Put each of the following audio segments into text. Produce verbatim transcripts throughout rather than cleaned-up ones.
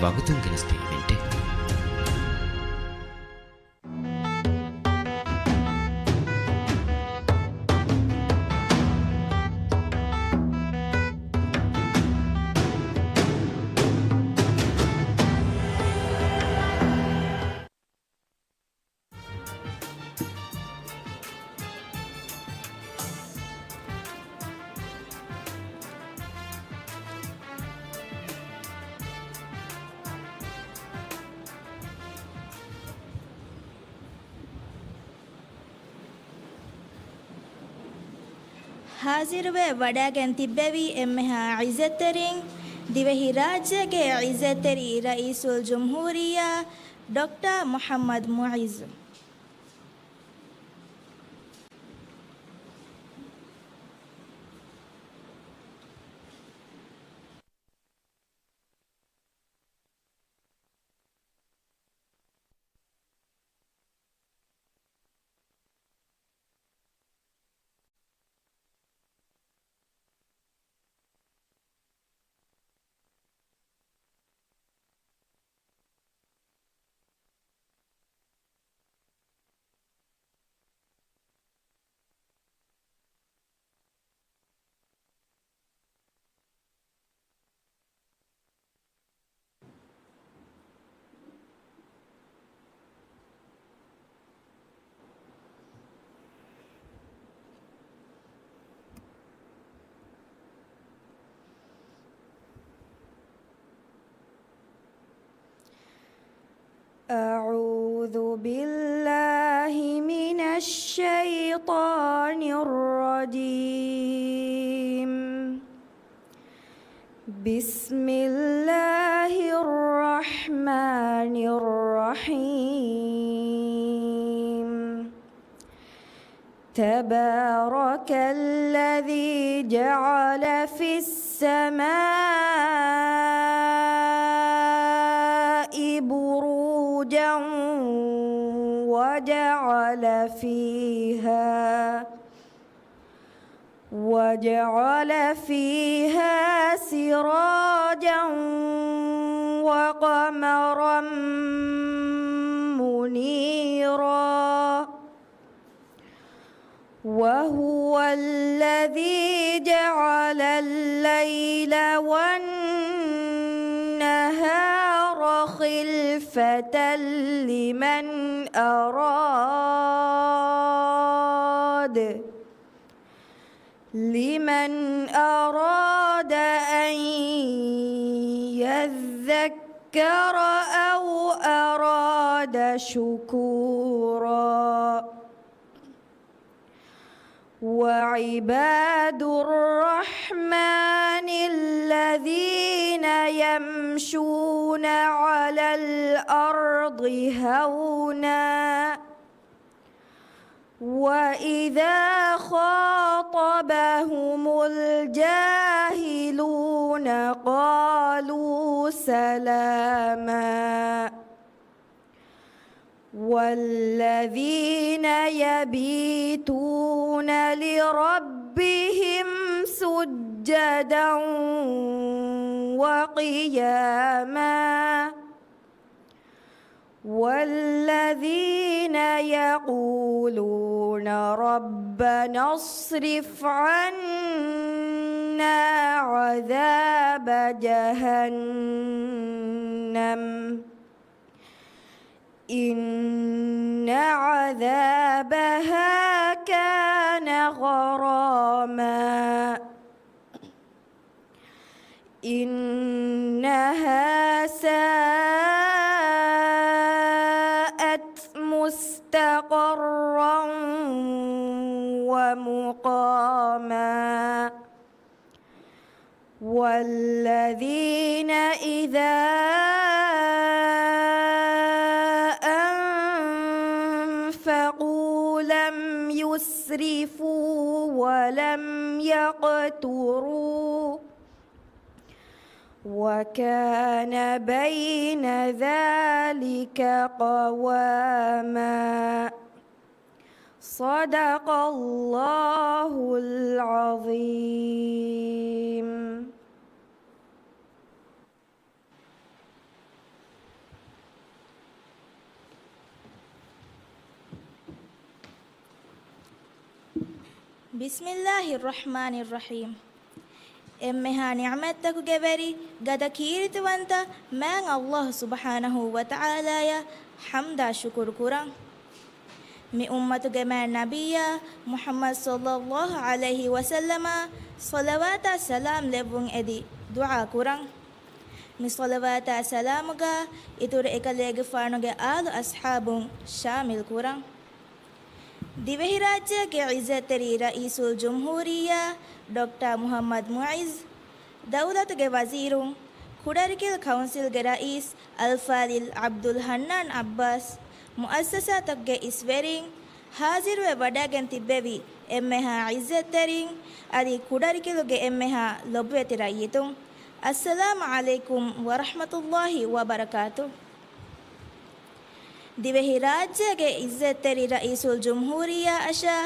ވަގުތުން ގެނެސްދޭ އިވެންޓެއް. ހާޒިރުވެ ވަޑައިގެން ތިއްބެވި އެންމެހާ ޢިއްޒަތްތެރިން، ދިވެހިރާއްޖޭގެ ޢިއްޒަތްތެރި ރައީސުލްޖުމްހޫރިއްޔާ ޑޮކްޓަރ މުޙައްމަދު މުޢިއްޒު. أعوذ بالله من الشيطان الرجيم. بسم الله الرحمن الرحيم. تبارك الذي جعل في السماء بروجا وجعل فيها وجعل فيها سراجا وقمرا منيرا. وهو الذي جعل الليل والنهار خلفة لمن أراد لمن أراد أن يذكر أو أراد شكورا. وعباد الرحمن الذين يمشون على الأرض هونا وإذا خاطبهم الجاهلون قالوا سلاما. والذين يبيتون لربهم سجدا وقياما. والذين يقولون ربنا اصرف عنا عذاب جهنم إن عذابها كان غراما. إنها ساءت مستقرا ومقاما. والذين إذا أنفقوا لم يسرفوا ولم يقتروا وكان بين ذلك قواما. صدق الله العظيم. ބިސްމިއްލާހިއްރަޙްމާނިއްރަޙީމް. އެންމެހާ ނިޢުމަތްތަކުގެ ވެރި ގަދަ ކީރިތިވަންތަ މާތް ﷲ ސުބްޙާނަހޫ ވަތަޢާލާއަށް ޙަމްދާ ޝުކުރު ކުރަން. މި އުއްމަތުގެ މާތް ނަބިއްޔާ މުޙައްމަދު ޞައްލައްލާހު ޢަލައިހި ވަސައްލަމަށް ޞަލަވާތާ ސަލާމް ލެއްވުން އެދި ދުޢާ ކުރަން. މި ޞަލަވާތާ ސަލާމުގަ އިތުރު އެކަލޭގެފާނުގެ އާލު އަޞްޙާބުން ޝާމިލް ކުރަން. ދިވެހިރާއްޖޭގެ ޢިއްޒަތްތެރި ރައީސުލްޖުމްހޫރިއްޔާ ޑޮކްޓަރ މުޙައްމަދު މުޢިއްޒު، ދައުލަތުގެ ވަޒީރުން، ކުޑަރިކިލު ކައުންސިލްގެ ރައީސް އަލްފާޟިލް ޢަބްދުލް ޙަންނާން ޢައްބާސް، މުއައްސަސާތަކުގެ އިސްވެރިން، ޙާޟިރުވެ ވަޑައިގެން ތިއްބެވި އެންމެހާ ޢިއްޒަތްތެރިން، އަދި ކުޑަރިކިލުގެ އެންމެހާ ލޮބުވެތި ރައްޔިތުން، އައްސަލާމު ޢަލައިކުމް ވަރަޙްމަތުﷲި ވަބަރަކާތު. ދިވެހިރާއްޖޭގެ ޢިއްޒަތްތެރި ރައީސުލްޖުމްހޫރިއްޔާއަށާ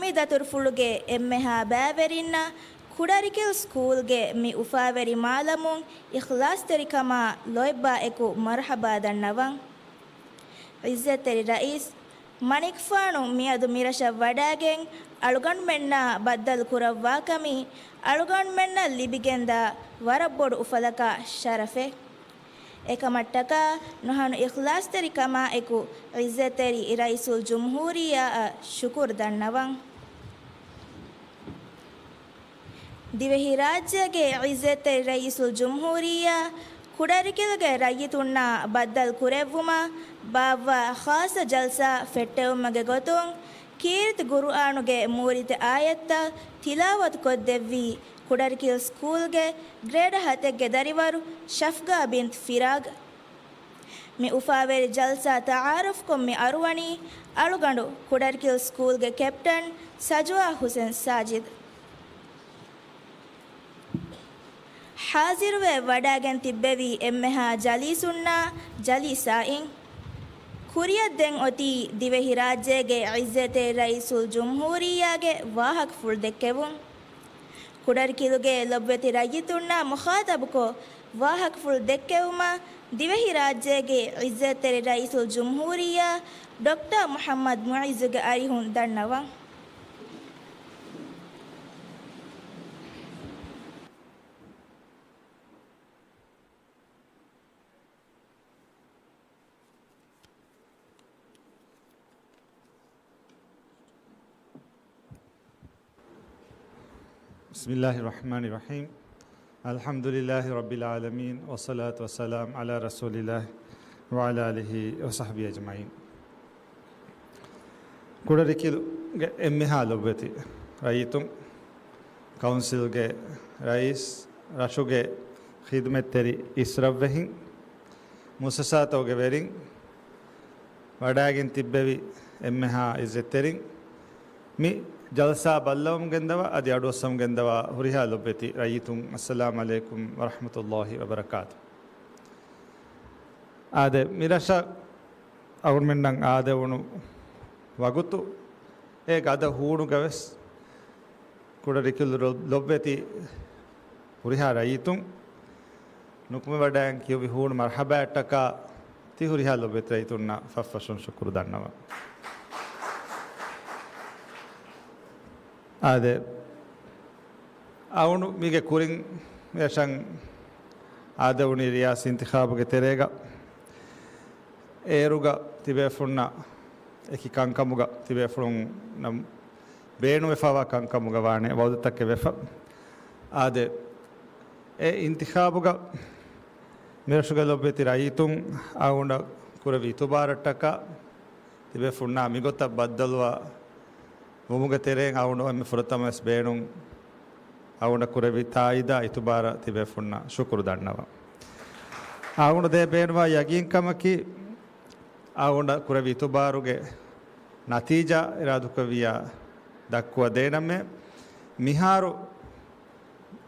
މި ދަތުރުފުޅުގެ އެންމެހާ ބައިވެރިންނަށް ކުޑަރިކިލް ސްކޫލްގެ މި އުފާވެރި މާލަމުން އިޚްލާޞްތެރިކަމާ ލޯތްބާ އެކު މަރުޙަބާ ދަންނަވަން. ޢިއްޒަތްތެރި ރައީސް މަނިކުފާނު މިއަދު މިރަށަށް ވަޑައިގެން އަޅުގަނޑުމެންނާ ބައްދަލު ކުރައްވާކަމީ އަޅުގަނޑުމެންނަށް ލިބިގެންދާ ވަރަށް ބޮޑު އުފަލަކާ ޝަރަފެއް. އެކަމަށްޓަކާ ނުހަނު އިޚްލާޞްތެރިކަމާއެކު ޢިއްޒަތްތެރި ރައީސުލްޖުމްހޫރިއްޔާއަށް ޝުކުރު ދަންނަވަން. ދިވެހިރާއްޖޭގެ ޢިއްޒަތްތެރި ރައީސުލްޖުމްހޫރިއްޔާ ކުޑަރިކިލުގެ ރައްޔިތުންނާ ބައްދަލު ކުރެއްވުމަށް ބާއްވާ ޚާއްޞަ ޖަލްސާ ފެއްޓެވުމުގެ ގޮތުން ކީރިތި ޤުރުއާނުގެ މޫރިތި އާޔަތްތައް ތިލާވަތު ކޮށްދެއްވީ ކުޑަރިކިލް ސްކޫލްގެ ގްރޭޑް ހަތެއްގެ ދަރިވަރު ޝަފްގާ ބިންތު ފިރާގް. މި އުފާވެރި ޖަލްސާ ތަޢާރަފްކޮށް މި އަރުވަނީ އަޅުގަނޑު ކުޑަރިކިލް ސްކޫލްގެ ކެޕްޓަން ސަޖުވާ ޙުސެން ސާޖިދު. ޙާޟިރުވެ ވަޑައިގެން ތިއްބެވި އެންމެހާ ޖަލީސުންނާ ޖަލީސާއިން، ކުރިއަށް ދެން އޮތީ ދިވެހިރާއްޖޭގެ ޢިއްޒަތްތެރި ރައީސުލްޖުމްހޫރިއްޔާގެ ވާހަކަފުޅު ދެއްކެވުން. ކުޑަރިކިލުގެ ލޮބުވެތި ރައްޔިތުންނާ މުޚާޠަބުކޮށް، ވާހަކަފުޅު ދެއްކެވުމަށް ދިވެހިރާއްޖޭގެ ޢިއްޒަތްތެރި ރައީސުލްޖުމްހޫރިއްޔާ ޑޮކްޓަރ މުޙައްމަދު މުޢިއްޒުގެ އަރިހުން ދަންނަވަން. بسم الله الرحمن الرحيم. الحمد لله رب العالمين، والصلاة والسلام على رسول الله وعلى آله وصحبه أجمعين. ކުޑަރިކިލުގެ އެންމެހާ ލޮބުވެތި ރައްޔިތުން، ކައުންސިލްގެ ރައީސް، ރަށުގެ ޚިދުމަތްތެރި އިސްރަށްވެހިން، މުއައްސަސާތަކުގެ ވެރިން، ވަޑައިގެން ތިއްބެވި އެންމެހާ އިއްޒަތްތެރިން، މި ޖަލްސާ ބައްލަވަމުން ގެންދަވާ އަދި އަޑުއައްސަމުން ގެންދަވާ ހުރިހާ ލޮބުވެތި ރައްޔިތުން، އައްސަލާމް ޢަލައިކުމް ވަރަޙްމަތުﷲި ވަބަރަކާތު. އާދެ، މިރަށަށް އަޅުގަނޑުމެންނަށް އާދެވުނު ވަގުތު އެ ގަދަ ހޫނުގަވެސް ކުޑަރިކިލު ލޮ-، ލޮބުވެތި ހުރިހާ ރައްޔިތުން ނުކުމެވަޑައިގެން ކިޔުއްވި ހޫނު މަރްޙަބާއަށްޓަކާ ތި ހުރިހާ ލޮބުވެތި ރައްޔިތުންނަށް ފަށްފަށުން ޝުކުރު ދަންނަވަން. އާދެ، އަޅުގަނޑު މީގެ ކުރިން މިރަށަށް އާދެވުނީ ރިޔާސީ އިންތިޚާބުގެ ތެރޭގަ. އޭރުގަ ތިބޭފުޅުންނަށް އެކި ކަންކަމުގަ ތިބޭފުޅުންނަށް ބޭނުންވެފައިވާ ކަންކަމުގަ ވާނެ ވައުދުތަކެއް ވެފަ. އާދެ، އެ އިންތިޚާބުގަ މިރަށުގެ ލޮބުވެތި ރައްޔިތުން އަޅުގަނޑަށް ކުރެއްވި އިތުބާރަށްޓަކާ ތިބޭފުޅުންނާ މިގޮތަށް ބައްދަލުވާ ވުމުގެ ތެރެއިން އަޅުގަނޑު އެންމެ ފުރަތަމަވެސް ބޭނުން އަޅުގަނޑަށް ކުރެއްވި ތާއީދާ އިތުބާރަށް ތިބޭފުޅުންނަށް ޝުކުރު ދަންނަވަން. އަޅުގަނޑު ދޭ ބޭނުންވާ ޔަގީންކަމަކީ، އަޅުގަނޑަށް ކުރެއްވި އިތުބާރުގެ ނަތީޖާ އިރާދަކުރެއްވިއްޔާ ދައްކުވަ ދޭނަމޭ. މިހާރު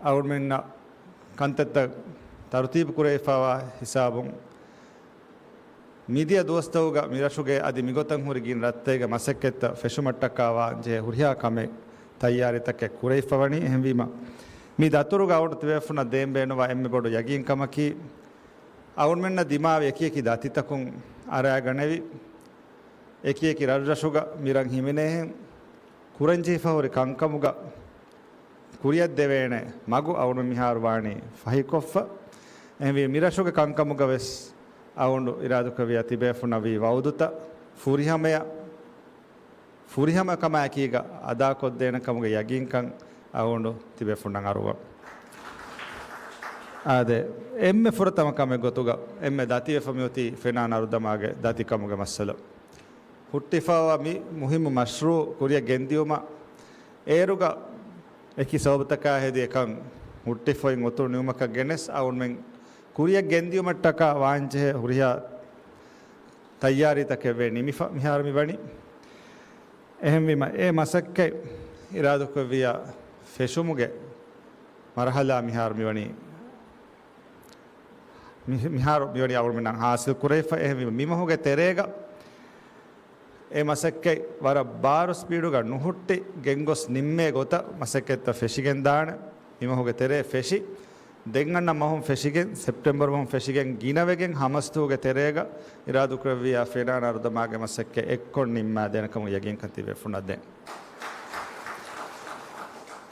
އަޅުގަނޑުމެންނަށް ކަންތައްތައް ތަރުތީބު ކުރެވިފައިވާ ހިސާބުން، މިދިޔަ ދުވަސްތަކުގަ މިރަށުގެ އަދި މިގޮތަށް ހުރި ގިނަ ރަށްތަކުގެ މަސައްކަތްތައް ފެށުމަށްޓަކާ ވާން ޖެހޭ ހުރިހާ ކަމެއް ތައްޔާރީތަކެއް ކުރެވިފަވަނީ. އެހެންވީމަ، މި ދަތުރުގަ އަޅުގަނޑު ތިބޭފުޅުންނަށް ދޭން ބޭނުންވާ އެންމެ ބޮޑު ޔަގީންކަމަކީ، އަޅުގަނޑުމެންނަށް ދިމާވި އެކިއެކި ދަތިތަކުން އަރާގަނެވި، އެކިއެކި ރަށްރަށުގަ މިރަށް ހިމެނޭހެން ކުރަންޖެހިފަ ހުރި ކަންކަމުގަ ކުރިއަށްދެވޭނެ މަގު އަޅުގަނޑު މިހާރު ވާނީ ފަހިކޮށްފަ. އެހެންވީ މިރަށުގެ ކަންކަމުގަ ވެސް އަޅުގަނޑު އިރާދަކުރެއްވިއްޔާ ތިބޭފުންނަށް ވީ ވައުދުތައް ފުރިހަމަޔަށް ފުރިހަމަކަމާއެކީގަ އަދާކޮށްދޭނެ ކަމުގެ ޔަގީންކަން އަޅުގަނޑު ތިބޭފުންނަށް އަރުވަން. އާދެ، އެންމެ ފުރަތަމަ ކަމެއް ގޮތުގަ އެންމެ ދަތިވެފަ މިއޮތީ ފެނާން އަރުދަމާގެ ދަތިކަމުގެ މައްސަލަ. ހުއްޓިފައިވާ މި މުހިއްމު މަޝްރޫއު ކުރިއަށް ގެންދިއުމަށް އޭރުގަ އެކި ސަބަބުތަކާ ހެދި އެކަން ހުއްޓިފައި އޮތުން ނިމުމަކަށް ގެނެސް އަޅުގަނޑުމެން ކުރިއަށް ގެންދިއުމަށްޓަކާ ވާންޖެހޭ ހުރިހާ ތައްޔާރީތަކެއް ވެ ނިމިފަ މިހާރު މިވަނީ. އެހެންވީމަ، އެ މަސައްކަތް އިރާދަކުރެއްވިއްޔާ ފެށުމުގެ މަރުހަލާ މިހާރު މިވަނީ، މި-، މިހާރު މިވަނީ އަޅުގަނޑުމެންނަށް ހާސިލް ކުރެވިފަ. އެހެންވީމަ، މިމަހުގެ ތެރޭގަ އެ މަސައްކަތް ވަރަށް ބާރު ސްޕީޑުގަ ނުހުއްޓި ގެންގޮސް ނިންމޭ ގޮތަށް މަސައްކަތްތައް ފެށިގެން ދާނެ. މިމަހުގެ ތެރޭ ފެށި، ދެން އަންނަ މަހުން ފެށިގެން، ސެޕްޓެމްބަރު މަހުން ފެށިގެން ގިނަވެގެން ހަމަސްތޫގެ ތެރޭގަ އިރާދަކުރެއްވިއްޔާ ފެނާން އަރުދަމާގެ މަސައްކަތް އެއްކޮށް ނިންމާދޭނެ ކަމަށް ޔަގީންކަން ތިބޭފުންނަށް ދޭން.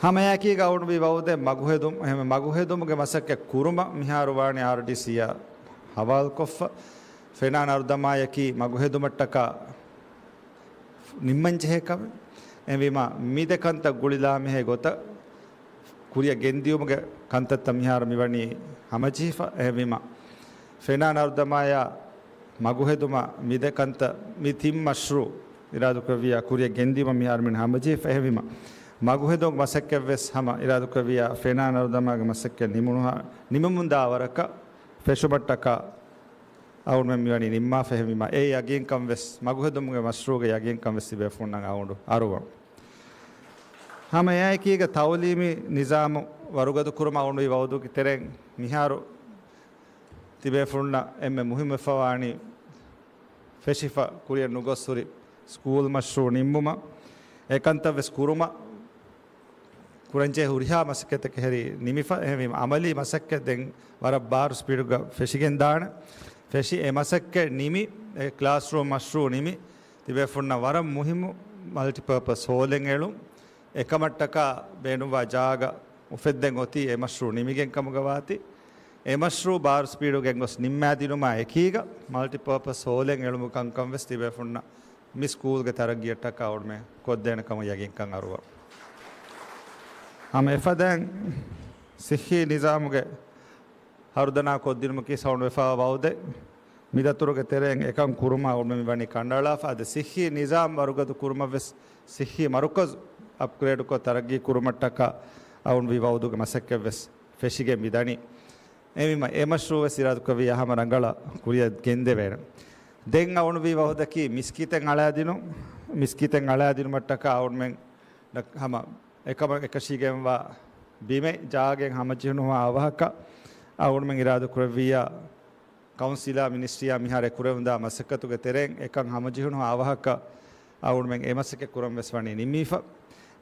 ހަމައެކީގަ އަޅުގަނޑު ވީ ވައުދެއް މަގުހެދުން، އެހެން މަގުހެދުމުގެ މަސައްކަތް ކުރުމަށް މިހާރު ވާނީ އާރްޑީސީއާ ހަވާލުކޮށްފަ. ފެނާން އަރުދަމާޔަކީ މަގުހެދުމަށްޓަކާ ނިންމަންޖެހޭ ކަމެއް. އެހެންވީމަ، މި ދެ ކަންތައް ގުޅިލާމެހޭ ގޮތަށް ކުރިއަށް ގެންދިއުމުގެ ކަންތައްތައް މިހާރު މިވަނީ ހަމަޖެހިފަ. އެހެންވީމަ، ފެނާން އަރުދަމާޔާ މަގުހެދުމަށް މި ދެ ކަންތައް، މި ތިން މަޝްރޫ އިރާދަކުރެއްވިއްޔާ ކުރިއަށް ގެންދިއުމަށް މިހާރު މި ހަމަޖެހިފަ. އެހެންވީމަ، މަގުހެދުމުގެ މަސައްކަތްވެސް ހަމަ އިރާދަކުރެއްވިއްޔާ ފެނާން އަރުދަމާގެ މަސައްކަތް ނިމުނުހާ، ނިމެމުންދާ ވަރަކަށް ފެށުމަށްޓަކާ އަޅުގަނޑުމެން މިވަނީ ނިންމާފަ. އެހެންވީމަ، އެ ޔަގީންކަން ވެސް، މަގުހެދުމުގެ މަޝްރޫގެ ޔަގީންކަން ވެސް ތިބޭފުންނަށް އަޅުގަނޑު އަރުވަން. ހަމައެއާއެކީގަ ތައުލީމީ ނިޒާމު ވަރުގަދަ ކުރުމަށް އަޅުގަނޑު ވީ ވައުދުގެ ތެރެއިން މިހާރު ތިބޭފުންނަށް އެންމެ މުހިއްމުވެފަވާނީ ފެށިފަ ކުރިއަށް ނުގޮސް ހުރި ސްކޫލް މަޝްރޫ ނިންމުމަށް، އެކަންތައް ވެސް ކުރުމަށް، ކުރަންޖެހޭ ހުރިހާ މަސައްކަތެއް ހެރީ ނިމިފަ. އެހެންވީމަ، އަމަލީ މަސައްކަތް ދެން ވަރަށް ބާރު ސްޕީޑުގަ ފެށިގެން ދާނެ. ފެށި އެ މަސައްކަތް ނިމި، އެ ކްލާސްރޫމް މަޝްރޫ ނިމި، ތިބޭފުންނަށް ވަރަށް މުހިއްމު މަލްޓިޕާޕަސް ހޯލެއް އެޅުން. އެކަމަށްޓަކާ ބޭނުންވާ ޖާގަ އުފެއްދެން އޮތީ އެ މަޝްރޫ ނިމިގެން ކަމުގަ ވާތީ. އެ މަޝްރޫ ބާރު ސްޕީޑު ގެންގޮސް ނިންމާދިނުމާ އެކީގަ، މަލްޓިޕާޕަސް ހޯލެއް އެޅުމުގެ ކަންކަން ވެސް ތިބޭފުންނަށް މި ސްކޫލްގެ ތަރައްގީއަށްޓަކާ އުޅުމެއް ކޮށްދޭނެ ކަމަށް ޔަގީންކަން އަރުވަ. ހަމަ އެފަދައިން ސިއްހީ ނިޒާމުގެ ހަރުދަނާ ކޮށްދިނުމަކީ ސައުންޑް ވެފާ ވައުދެއް. މިދަތުރުގެ ތެރެއިން އެކަން ކުރުމަށް އަޅުގަނޑު މި ވަނީ ކަނޑައަޅާފަ. އަދި ސިއްހީ ނިޒާމް ވަރުގަދަ ކުރުމަށް ވެސް ސިއްހީ މަރުކަޒު އަޕްގްރޭޑްކޮށް ތަރައްގީ ކުރުމަށްޓަކާ އަޅުގަނޑު ވީ ވައުދުގެ މަސައްކަތް ވެސް ފެށިގެން މިދަނީ. އެހެންވީމަ، އެ މަޝްރޫއު ވެސް އިރާދަކުރެއްވިއްޔާ ހަމަ ރަނގަޅަށް ކުރިއަށް ގެންދެވޭނެ. ދެން އަޅުގަނޑު ވީ ވައުދަކީ މިސްކިތެއް އަޅާދިނުން، މިސްކިތެއް އަޅާދިނުމަށްޓަކާ އަޅުގަނޑުމެން ހަމަ އެކަމަށް އެކަށީގެންވާ ބިމެއް ޖާގައެއް ހަމަޖެހުނުހާ އަވަހަކަށް އަޅުގަނޑުމެން އިރާދަކުރެއްވިއްޔާ، ކައުންސިލާ މިނިސްޓްރީއާ މިހާރު އެކުރެވެންދާ މަސައްކަތުގެ ތެރެއިން އެކަން ހަމަޖެހުނުހާ އަވަހަކަށް އަޅުގަނޑުމެން އެ މަސައްކަތް ކުރަން ވެސް ވަނީ ނިންމީފަ.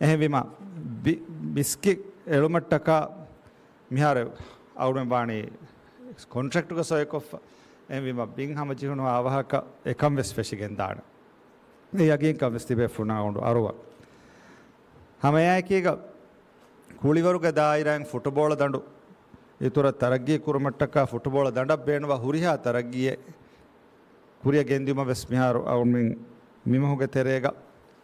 އެހެންވީމަ، ބި-، މިސްކިތް އެޅުމަށްޓަކާ މިހާރު އަޅުގަނޑުމެން ވާނީ ކޮންޓްރެކްޓުގަ ސޮއިކޮށްފަ. އެހެންވީމަ، ބިން ހަމަޖެހުނުހާ އަވަހަކަށް އެކަން ވެސް ފެށިގެންދާނެ. އެ ޔަގީންކަން ވެސް ތިބޭފުންނަށް އަޅުގަނޑު އަރުވަން. ހަމައެއާއެކީގަ ކުޅިވަރުގެ ދާއިރާއިން ފުޓުބޯޅަ ދަނޑު އިތުރަށް ތަރައްގީ ކުރުމަށްޓަކާ ފުޓުބޯޅަ ދަނޑަށް ބޭނުންވާ ހުރިހާ ތަރައްގީއެއް ކުރިއަށް ގެންދިއުމަށް ވެސް މިހާރު އަޅުގަނޑުމެން މިމަހުގެ ތެރޭގަ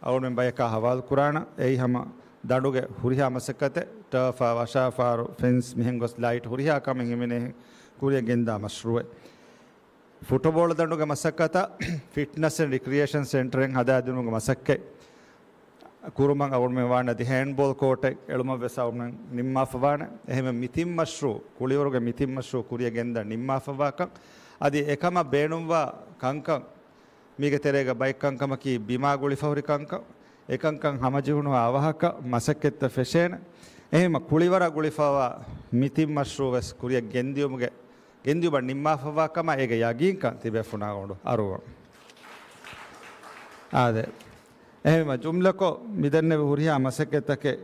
އަޅުގަނޑުމެން ބަޔަކާ ހަވާލު ކުރާނަ. އެއީ ހަމަ ދަނޑުގެ ހުރިހާ މަސައްކަތެއް، ޓާފާ، ވަށާފާރު، ފެންސް، މިހެން ގޮސް ލައިޓް ހުރިހާ ކަމެއް ހިމެނޭ ކުރިއަށް ގެންދާ މަޝްރޫއެއް. ފުޓުބޯޅަ ދަނޑުގެ މަސައްކަތަށް ފިޓްނަސް އެންޑް ރިކްރިއޭޝަން ސެންޓަރެއް ހަދާދިނުމުގެ މަސައްކަތް ކުރުމަށް އަޅުގަނޑުމެން ވާނެ. އަދި ހޭންޑްބޯލް ކޯޓެއް އެޅުމަށް ވެސް އަޅުގަނޑުމެން ނިންމާފަ ވާނެ. އެހެންވެ، މި ތިން މަޝްރޫ، ކުޅިވަރުގެ މި ތިން މަޝްރޫ ކުރިއަށް ގެންދަން ނިންމާފަ ވާކަން، އަދި އެކަމަށް ބޭނުންވާ ކަންކަން، މީގެ ތެރޭގަ ބައެއް ކަންކަމަކީ ބިމާ ގުޅިފަ ހުރި ކަންކަން. އެކަންކަން ހަމަޖެހުނުހާ އަވަހަކަށް މަސައްކަތްތައް ފެށޭނެ. އެހެންވީމަ، ކުޅިވަރަށް ގުޅިފަވާ މި ތިން މަޝްރޫއު ވެސް ކުރިއަށް ގެންދިއުމުގެ، ގެންދިއުމަށް ނިންމާފަވާ ކަމަށް އޭގެ ޔަގީންކަން ތިބޭފުންނާ އަޅުގަނޑު އަރުވަން. އާދެ. އެހެންވީމަ، ޖުމްލަކޮށް މިދެންނެވި ހުރިހާ މަސައްކަތްތަކެއް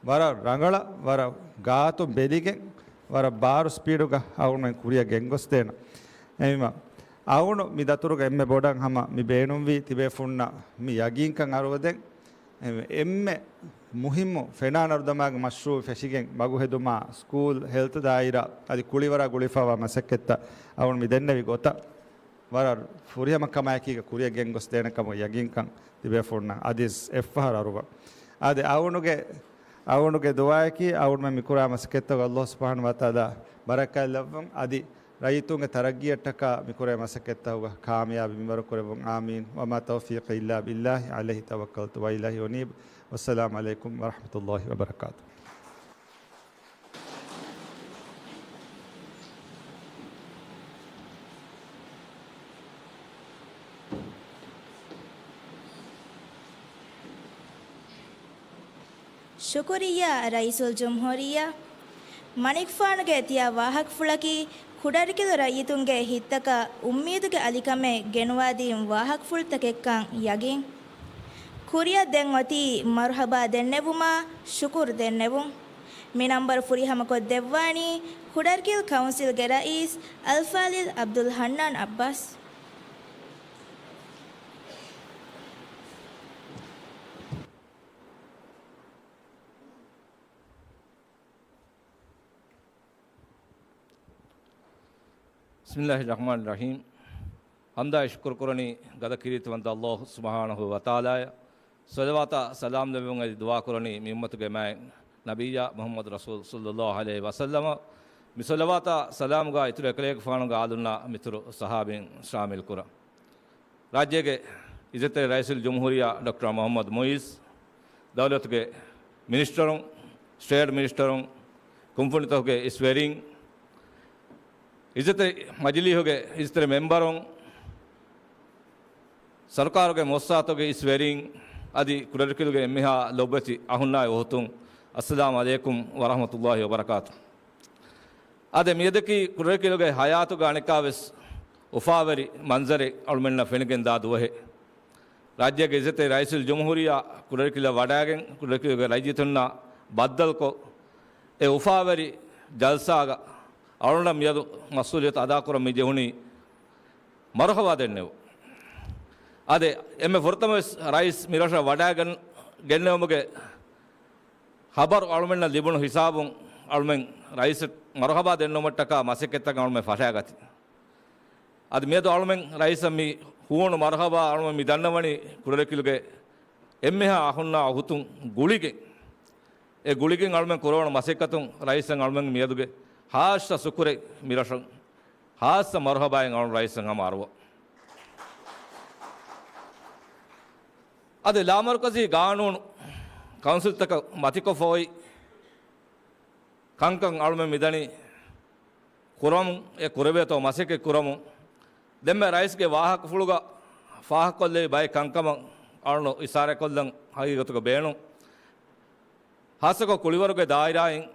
ވަރަށް ރަނގަޅަށް، ވަރަށް ގާތުން ބެލިގެން، ވަރަށް ބާރު ސްޕީޑުގަ އަޅުގަނޑުމެން ކުރިއަށް ގެންގޮސްދޭނަން. އެހެންވީމަ، އަޅުގަނޑު މި ދަތުރުގަ އެންމެ ބޮޑަށް ހަމަ މި ބޭނުންވީ ތިބޭފުންނަށް މި ޔަގީންކަން އަރުވަދޭން. އެ-، އެންމެ މުހިއްމު ފެނާނަރުދަމާގެ މަޝްރޫޢު ފެށިގެން މަގު ހެދުމާ، ސްކޫލް، ހެލްތު ދާއިރާ އަދި ކުޅިވަރާ ގުޅިފައިވާ މަސައްކަތްތައް އަޅުގަނޑު މި ދެންނެވި ގޮތަށް ވަރަށް ފުރިހަމަ ކަމާއެކީގަ ކުރިއަށް ގެންގޮސް ދޭނެ ކަމުގެ ޔަގީންކަން ތިބޭފުޅުންނަށް އަދިސް އެއްފަހަރު އަރުވަން. އާދެ، އަޅުގަނޑުގެ، އަޅުގަނޑުގެ ދުޢާއަކީ އަޅުގަނޑުމެން މިކުރާ މަސައްކަތްތަކުގަ ﷲ ސުބްޙާނަހޫ ވަތަޢާލާ ބަރަކާތް ލައްވަން އަދި ރައްޔިތުންގެ ތަރައްގީއަށްޓަކާ މިކުރޭ މަސައްކަތްތަކުގަ ކާމިޔާބީ މިންވަރު ކުރެއްވުން. އާމީން. وما توفيقي إلا بالله عليه توكلت وإليه أنيب. والسلام عليكم ورحمة الله وبركاته. ޝުކުރިއްޔާ ރައީސުލްޖުމްހޫރިއްޔާ. މަނިކުފާނުގެ ތިޔަ ވާހަކަފުޅަކީ ކުޑަރިކިލު ރައްޔިތުންގެ ހިތްތަކަށް އުއްމީދުގެ އަލިކަމެއް ގެނުވާދީން ވާހަކަފުޅުތަކެއްކަން ޔަގީން. ކުރިއަށް ދެން އޮތީ މަރުޙަބާ ދެންނެވުމާ ޝުކުރު ދެންނެވުން. މި ނަންބަރު ފުރިހަމަކޮށްދެއްވާނީ ކުޑަރިކިލް ކައުންސިލްގެ ރައީސް އަލްފާޟިލް ޢަބްދުލް ޙަންނާން ޢައްބާސް. بسم الله الرحمن الرحيم. ޙަމްދާއި ޝުކުރު ކުރަނީ ގަދަ ކީރިތިވަންތަ ﷲ ސުބްޙާނަހޫ ވަތަޢާލާއަށް. ޞަލަވާތާ ސަލާމް ލެއްވުން އެދި ދުޢާ ކުރަނީ މި އުއްމަތުގެ މާތް ނަބިއްޔާ މުޙައްމަދު ރަސޫލު ޞައްލައްލާހު ޢަލައިހި ވަސައްލަމަށް. މި ޞަލަވާތާ ސަލާމުގަ އިތުރު އެކަލޭގެފާނުގެ އާލުންނާ މިތުރު ޞަޙާބީން ޝާމިލް ކުރަން. ރާއްޖޭގެ އިއްޒަތްތެރި ރައީސުލްޖުމްހޫރިއްޔާ ޑޮކްޓަރ މުޙައްމަދު މުޢިއްޒު، ދައުލަތުގެ މިނިސްޓަރުން، ސްޓޭޓް މިނިސްޓަރުން، ކުންފުނިތަކުގެ އިސް ވެރިން، އިއްޒަތްތެރި މަޖިލީހުގެ އިއްޒަތްތެރި މެމްބަރުން، ސަރުކާރުގެ މުއައްސަސާތަކުގެ އިސް ވެރިން، އަދި ކުޑަރިކިލުގެ އެންމެހާ ލޮބުވެތި އަޚުންނާއި އުޚުތުން، އައްސަލާމު ޢަލައިކުމް ވަރަޙްމަތުﷲި ވަބަރަކާތު. އާދެ، މިއަދަކީ ކުޑަރިކިލުގެ ޙަޔާތުގެ އަނެއްކާވެސް އުފާވެރި މަންޒަރެއް އަޅުމެންނަށް ފެނިގެން ދާ ދުވަހެއް. ރާއްޖޭގެ އިއްޒަތްތެރި ރައީސުލްޖުމްހޫރިއްޔާ ކުޑަރިކިލަށް ވަޑައިގެން، ކުޑަރިކިލުގެ ރައްޔިތުންނާ ބައްދަލުކޮށް، އެ އުފާވެރި ޖަލްސާގަ އަޅުގަނޑަށް މިއަދު މަސްއޫލިއްޔަތު އަދާކުރަން މި ޖެހުނީ މަރުޙަބާ ދެންނެވުން. އާދެ، އެންމެ ފުރަތަމަވެސް ރައީސް މިރަށަށް ވަޑައިގެން، ގެންނެވުމުގެ ޚަބަރު އަޅުމެންނަށް ލިބުނު ހިސާބުން އަޅުމެން ރައީސަށް މަރުޙަބާ ދެންނެވުމަށްޓަކާ މަސައްކަތްތަކަށް އަޅުމެން ފަށައިގަތީ. އަދި މިއަދު އަޅުމެން ރައީސަށް މި ހޫނު މަރުޙަބާ އަޅުމެން މި ދަންނަވަނީ ކުޑަރިކިލުގެ އެންމެހާ އަޚުންނާ އުޚުތުން ގުޅިގެން، އެ ގުޅިގެން އަޅުމެން ކުރެވުނު މަސައްކަތުން ރައީސަށް އަޅުމެން މިއަދުގެ ޚާއްޞަ ޝުކުރެއް މިރަށުން ޚާއްޞަ މަރުޙަބާއެއް އަޅުން ރައީސަށް ހަމަ އަރުވަ. އަދި ލާމަރުކަޒީ ގާނޫނު ކައުންސިލްތަކަށް މަތިކޮށްފަ އޮތް ކަންކަން އަޅުމެން މިދަނީ ކުރަމުން، އެ ކުރެވޭތޯ މަސައްކަތް ކުރަމުން. ދެންމެ ރައީސްގެ ވާހަކަފުޅުގަ ފާހަގަކޮށްލެވި ބައެއް ކަންކަމަށް އަޅުނު އިޝާރާތްކޮށްލަން ހަގީގަތުގަ ބޭނުން. ޚާއްޞަކޮށް ކުޅިވަރުގެ ދާއިރާއިން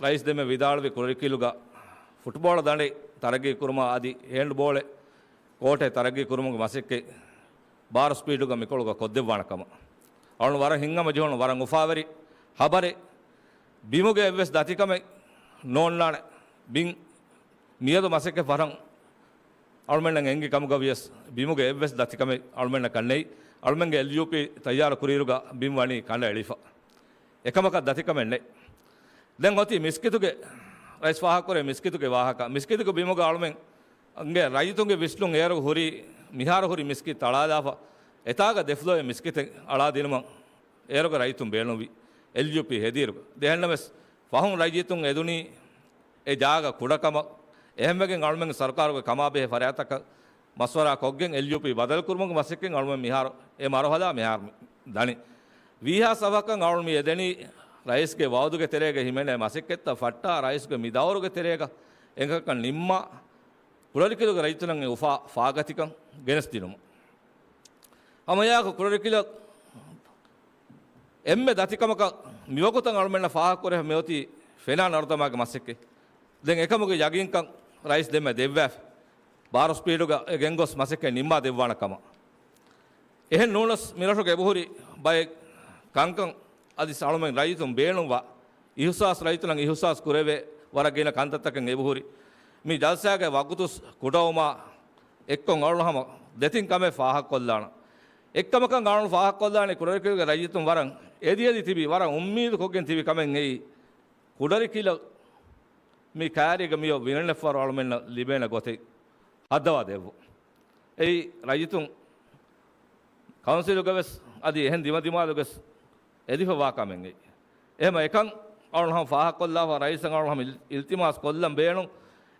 ރައީސް ދެންމެ ވިދާޅުވި ކުޑަރިކިލުގަ ފުޓްބޯޅަ ދަނޑެއް ތަރައްގީ ކުރުމާ އަދި ހޭންޑްބޯޅެއް ކޯޓެއް ތަރައްގީ ކުރުމުގެ މަސައްކަތް ބާރު ސްޕީޑުގަ މިކޮޅުގަ ކޮށްދެއްވާނެ ކަމަށް. އަޅުން ވަރަށް ހިތްހަމަޖެހުނު ވަރަށް އުފާވެރި ޚަބަރެއް. ބިމުގެ އެއްވެސް ދަތިކަމެއް ނޯންނާނެ. ބިން މިއަދު މަސައްކަތް ފަށަން އަޅުމެންނަށް އެނގި ކަމުގަ ވިޔަސް ބިމުގެ އެއްވެސް ދަތިކަމެއް އަޅުމެންނަކަށް ނެތް. އަޅުމެންގެ އެލްޔޫޕީ ތައްޔާރު ކުރިއިރުގަ ބިން ވަނީ ކަނޑައެޅިފަ. އެކަމަކަށް ދަތިކަމެއް ނެތް. ދެން އޮތީ މިސްކިތުގެ، ރައީސް ފާހަގަކުރޭ މިސްކިތުގެ ވާހަކަ. މިސްކިތުގެ ބިމުގަ އަޅުމެންގެ ރައްޔިތުންގެ ވިސްނުން އޭރު ހުރީ، މިހާރު ހުރި މިސްކިތް ތަޅާލާފަ، އެތާގަ ދެ ފްލޯއެއް މިސްކިތެއް އަޅާދިނުމަށް އޭރުގެ ރައްޔިތުން ބޭނުންވި. އެލްޔޫޕީ ހެދިއިރުގަ. ދެހެންނަމަވެސް ފަހުން ރައްޔިތުން އެދުނީ އެ ޖާގަ ކުޑަކަމަށް. އެހެންވެގެން އަޅުމެން ސަރުކާރުގެ ކަމާބެހޭ ފަރާތްތަކަށް މަޝްވަރާ ކޮށްގެން އެލްޔޫޕީ ބަދަލުކުރުމުގެ މަސައްކަތް އަޅުމެން މިހާރު އެ މަރުހަލާ މިހާރު މި ދަނީ. ވީހާވެސް އަވަހަކަށް އަޅުން މި އެދެނީ ރައީސްގެ ވައުދުގެ ތެރޭގަ ހިމެނޭ މަސައްކަތްތައް ފައްޓާ ރައީސްގެ މި ދައުރުގެ ތެރޭގަ އެކަކަށް ނިންމާ ކުޑަރިކިލުގެ ރައްޔިތުންނަށް އެ އުފާ ފާގަތިކަން ގެނެސްދިނުމަށް. ހަމައެއާއެކު ކުޑަރިކިލަށް އެންމެ ދަތިކަމަކަށް މިވަގުތަށް އަޅުމެންނަށް ފާހަގަކުރެވިފަ މިއޮތީ ފެނާ ނަރުދަމާގެ މަސައްކަތް. ދެން އެކަމުގެ ޔަގީންކަން ރައީސް ދެންމެ ދެއްވާފަ. ބާރު ސްޕީޑުގަ އެ ގެންގޮސް މަސައްކަތް ނިންމާ ދެއްވާނެ ކަމަށް. އެހެން ނޫނަސް މިރަށުގެ އެބަހުރި ބައެއް ކަންކަން އަދި އަޅުމެން ރައްޔިތުން ބޭނުންވާ އިހުސާސް، ރައްޔިތުންނަށް އިހުސާސް ކުރެވޭ ވަރަށް ގިނަ ކަންތައްތަކެއް އެބަހުރި. މި ޖަލްސާގެ ވަގުތުސް ކުޑަވުމާ އެއްކޮށް އަޅުން ހަމަ ދެތިން ކަމެއް ފާހަގަކޮށްލާނަން. އެއްކަމަކަށް އަޅުން ފާހަގަކޮށްލާނީ ކުޑަރިކިލުގެ ރައްޔިތުން ވަރަށް އެދިއެދި ތިބި ވަރަށް އުއްމީދު ކޮށްގެން ތިބި ކަމެއް އެއީ ކުޑަރިކިލަ މި ކާރީގަ މިއޮ ވިނަނެއްފަރު އަޅުމެންނަށް ލިބޭނެ ގޮތެއް ހައްދަވާ ދެއްވުން. އެއީ ރައްޔިތުން ކައުންސިލުގަވެސް އަދި އެހެން ދިމަދިމާލުގެސް އެދިފަވާ ކަމެއް އެއީ. އެހެމަ އެކަން އަޅުން ހަމަ ފާހަގަކޮށްލާފަ ރައީސަށް އަޅުން ހަމަ އިލް-، އިލްތިމާސް ކޮށްލަން ބޭނުން.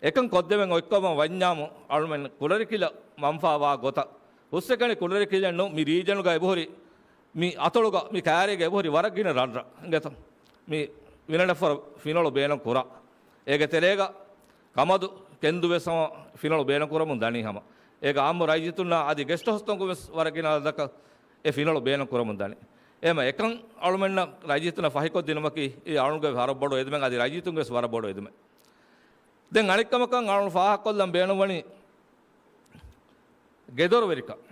އެކަން ކޮށްދެމެން އޮތްކަމަށް ވަންޏާމު އަޅުމެން ކުޑަރިކިލަ މަންފާވާ ގޮތަށް ހުސްއެކަނި ކުޑަރިކިލެއް ނޫން މި ރީޖަނުގަ އެބަހުރި މި އަތޮޅުގަ މި ކާރީގަ އެބަހުރި ވަރަށް ގިނަ ރަށްރަށް އިނގޭތޯ. މި ވިނަނެއްފަރު ފިނޮޅު ބޭނުން ކުރާ. އޭގެ ތެރޭގަ ކަމަދު ކެންދުވެސް ހަމަ ފިނޮޅު ބޭނުން ކުރަމުން ދަނީ ހަމަ. އޭގަ އާއްމު ރައްޔިތުންނާ އަދި ގެސްޓް ހައުސްތަކުން ވެސް ވަރަށް ގިނަ އަދަދަކަށް އެ ފިނޮޅު ބޭނުން ކުރަމުން ދަނީ. އެހެމަ އެކަން އަޅުމެންނަށް ރައްޔިތުންނަށް ފަހިކޮށް ދިނުމަކީ އެ އަޅުންގެ ވަރަށް ބޮޑު އެދުމެއް އަދި ރައްޔިތުންގެ ވެސް ވަރަށް ބޮޑު އެދުމެއް. ދެން އަނެއްކަމަކަށް އަޅުން ފާހަގަކޮށްލަން ބޭނުންވަނީ ގެދޮރުވެރިކަން.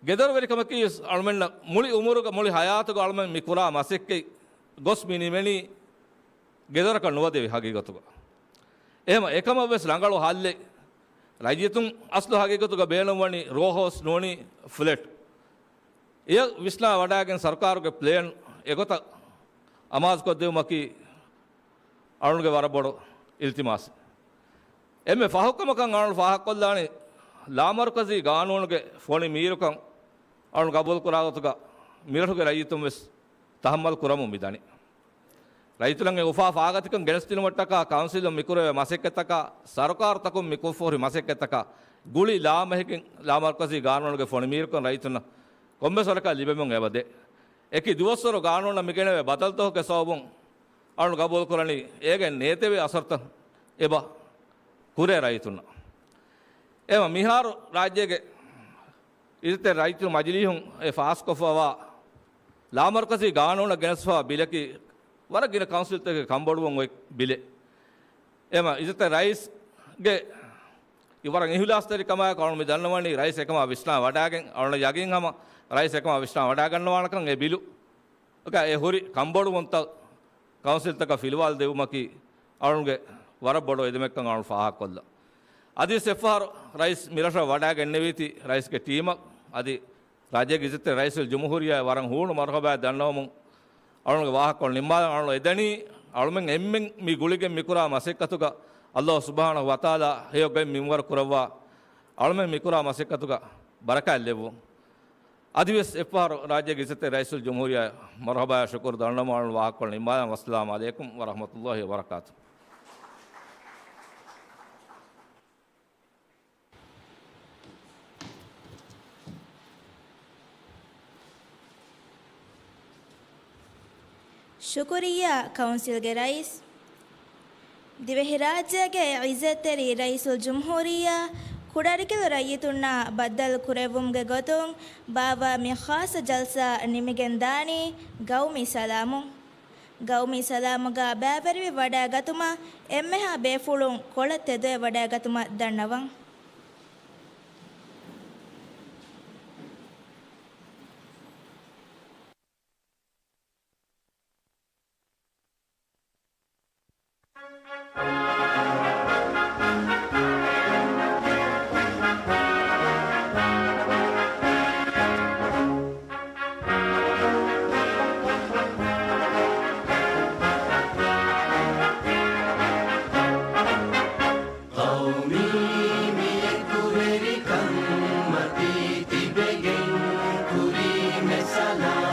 ގެދޮރުވެރިކަމަކީ އަޅުމެންނަށް މުޅި އުމުރުގަ މުޅި ހަޔާތުގަ އަޅުމެން މި ކުރާ މަސައްކަތް ގޮސް މި ނިމެނީ ގެދޮރަކަށް ނުވަދެވި ހަގީގަތުގަ. އެހެމަ އެކަމަށް ވެސް ރަނގަޅު ހައްލެއް ރައްޔިތުން އަސްލު ހަގީގަތުގަ ބޭނުންވަނީ ރޯ ހައުސް ނޫނީ ފްލެޓް. އެ ވިސްނާ ވަޑާގެން ސަރުކާރުގެ ޕްލޭން އެގޮތަށް އަމާޒުކޮށްދެވުމަކީ އަޅުންގެ ވަރަށް ބޮޑު އިލްތިމާސް. އެންމެ ފަހުކަމަކަށް އަޅުން ފާހަގަކޮށްލާނީ ލާމަރުކަޒީ ގާނޫނުގެ ފޮނި މީރުކަން އަޅުން ގަބޫލުކުރާ ގޮތުގަ މިރަށުގެ ރައްޔިތުން ވެސް ތަހައްމަލް ކުރަމުން މިދަނީ. ރައްޔިތުންގެ އުފާ ފާގަތިކަން ގެނެސްދިނުމަށްޓަކާ ކައުންސިލުން މިކުރެވޭ މަސައްކަތްތަކާ، ސަރުކާރުތަކުން މި ކޮށްފަހުރި މަސައްކަތްތަކާ ގުޅި ލާމެހެކިން ލާމަރުކަޒީ ގާނޫނުގެ ފޮނި މީރުކަން ރައްޔިތުންނަށް ކޮންމެސް ވަރަކަށް ލިބެމުން އެބަދޭ. އެކި ދުވަސްވަރު ގާނޫނަށް މިގެނެވޭ ބަދަލުތަކުގެ ސަބަބުން އަޅުން ގަބޫލުކުރަނީ އޭގެ ނޭތެވޭ އަސަރުތައް އެބަ ކުރޭ ރައްޔިތުންނަށް. އެމަ މިހާރު ރާއްޖޭގެ އިއްޒަތްތެރި ރައްޔިތުން މަޖިލީހުން އެ ފާސްކޮށްފަވާ ލާމަރުކަޒީ ގާނޫނަށް ގެނެސްފަވާ ބިލަކީ ވަރަށް ގިނަ ކައުންސިލްތަކެއް ކަންބޮޑުވަން އޮތް ބިލެއް. އެމަ އިއްޒަތްތެރި ރައީސްގެ ވަރަށް އިހުލާސްތެރިކަމާއެކު އަޅުން މި ދަންނަވަނީ ރައީސް އެކަމާ ވިސްނާ ވަޑާގެން އަޅުން ޔަގީން ހަމަ ރައީސް އެކަމާ ވިސްނާ ވަޑާގަންނަވާނެކަން އެ ބިލު އެ ހުރި ކަންބޮޑުވުންތައް ކައުންސިލްތަކަށް ފިލުވާލަދެއްވުމަކީ އަޅުންގެ ވަރަށް ބޮޑު އެދުމެއްކަން އަޅުން ފާހަގަކޮށްލަން. އަދިވެސް އެއްފަހަރު ރައީސް މިރަށަށް ވަޑާގެންނެވީތީ ރައީސްގެ ޓީމަށް އަދި ރާއްޖޭގެ އިއްޒަތްތެރި ރައީސުލް ޖުމްހޫރިއްޔާއަށް ވަރަށް ހޫނު މަރުހަބާ ދަންނަވަމުން އަޅުންގެ ވާހަކަކޮޅު ނިންމާލަން. އަޅުން އެދަނީ އަޅުމެން އެންމެން މި ގުޅިގެން މިކުރާ މަސައްކަތުގަ އައްލާހު ސުބްޙާނަހު ވަތަޢާލާ ހެޔޮ ގޮތް މިންވަރު ކުރައްވާ އަޅުމެން މިކުރާ މަސައްކަތުގަ ބަރަކާތް ލެއްވުން. އަދިވެސް އެއްފަހަރު ރާއްޖޭގެ އިއްޒަތްތެރި ރައީސުލް ޖުމްހޫރިއްޔާއަށް މަރުހަބާއާ ޝުކުރު ދަންނަވަމުން އަޅުން ވާހަކަކޮޅު ނިންމާލަން. ވައްސަލާމު ޢަލައިކުމް ވަރަޙްމަތުﷲި ވަބަރަކާތުހު. ޝުކުރިއްޔާ ކައުންސިލްގެ ރައީސް. ދިވެހިރާއްޖޭގެ އިއްޒަތްތެރި ރައީސުލްޖުމްހޫރިއްޔާ ކުޑަރިކިލު ރައްޔިތުންނާ ބައްދަލު ކުރެއްވުމުގެ ގޮތުން ބާއްވާ މި ޚާއްޞަ ޖަލްސާ ނިމިގެން ދާނީ ގައުމީ ސަލާމުން. ގައުމީ ސަލާމުގަ ބައިވެރިވެ ވަޑައިގަތުމަށް އެންމެހާ ބޭފުޅުން ކޮޅަށް ތެދުވެ ވަޑައިގަތުމަށް ދަންނަވަން.